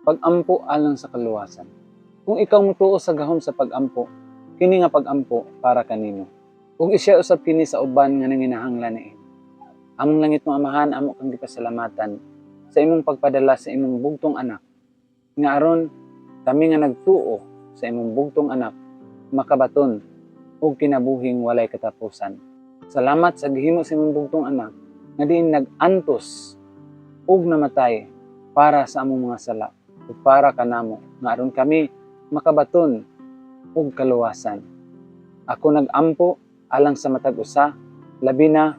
Pag-ampo alang sa kaluwasan. Kung ikaw mutuo sa gahom sa pag-ampo, kini nga pag-ampo para kanimo. Ug i-share usab kini sa uban nga nanginahanglan niini. Among langitnong Amahan, amo kang gipasalamatan sa imong pagpadala sa imong bugtong anak. Nga aron kami nga nagtuo sa imong bugtong anak makabaton og kinabuhing walay katapusan. Salamat sa gihimo sa imong bugtong anak nga diin nag-antos ug namatay para sa among mga sala ug para kanamo nga aron kami makabaton og kaluwasan. Ako nag-ampo alang sa matag usa, labi na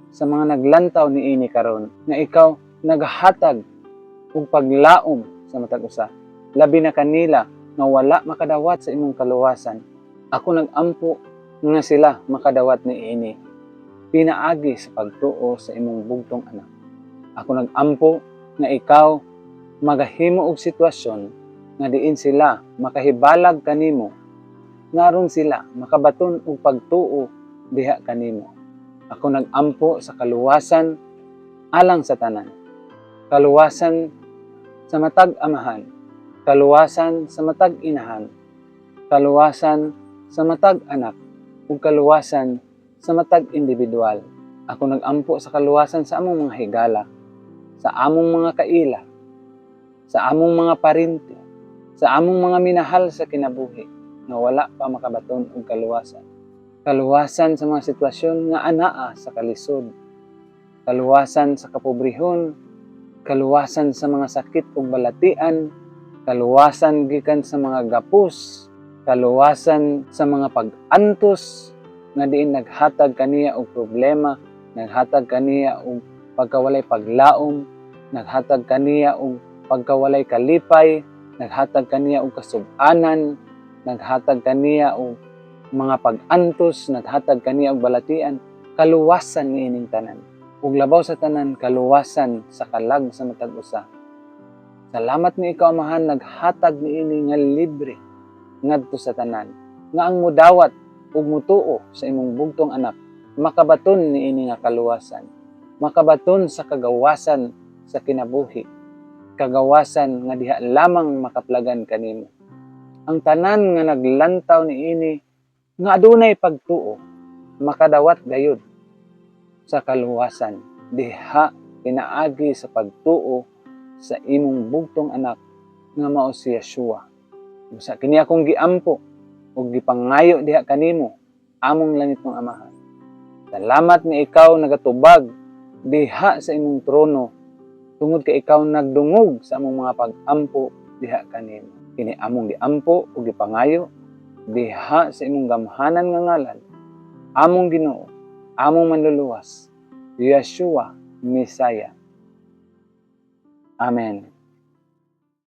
sa mga naglantaw niini karon, nga ikaw naghatag og paglaom sa matag usa, labi na kanila nga wala makadawat sa imong kaluwasan. Ako nag-ampo nga sila makadawat niini pinaagi sa pagtuo sa imong bugtong anak. Ako nag-ampo nga ikaw magahimo og sitwasyon nga diin sila makahibalag kanimo, nga aron sila makabaton og pagtuo diha kanimo. Ako nag-ampo sa kaluwasan alang sa tanan. Kaluwasan sa matag amahan, kaluwasan sa matag inahan, kaluwasan sa matag anak, ug kaluwasan sa matag individual. Ako nag-ampo sa kaluwasan sa among mga higala, sa among mga kaila, sa among mga parente, sa among mga minahal sa kinabuhi nga wala pa makabaton og kaluwasan. Kaluwasan sa mga sitwasyon nga anaa sa kalisod, kaluwasan sa kapobrehon, kaluwasan sa mga sakit ug balatian, kaluwasan gikan sa mga gapos, kaluwasan sa mga pag-antos nga diin naghatag kaniya og problema, naghatag kaniya og pagkawalay paglaom, naghatag kaniya og pagkawalay kalipay, naghatag kaniya og kasub-anan, naghatag kaniya og mga pag-antos, naghatag kaniya og balatian, kaluwasan niining tanan. Ug labaw sa tanan, kaluwasan sa kalag sa matag usa. Salamat ni ikaw, Amahan, naghatag niini nga libre ngadto sa tanan. Nga ang mudawat ug mutuo sa imong bugtong anak makabaton niini nga kaluwasan. Makabaton sa kagawasan sa kinabuhi. Kagawasan nga diha lamang makaplagan kanimo. Ang tanan nga naglantaw niini nga adunay pagtuo makadawat gayud sa kaluwasan diha pinaagi sa pagtuo sa imong bugtong anak nga mao si Yeshua. Busa kini akong giampo ug gipangayo diha kanimo, among langitnong Amahan. Salamat nga ikaw nagatubag diha sa imong trono tungod kay ikaw nagdungog sa among mga pag-ampo diha kanimo. Kini among giampo ug gipangayo diha sa imong gamhanan nga ngalan, among Ginoo, among Manluluwas, Yeshua Messiah. Amen.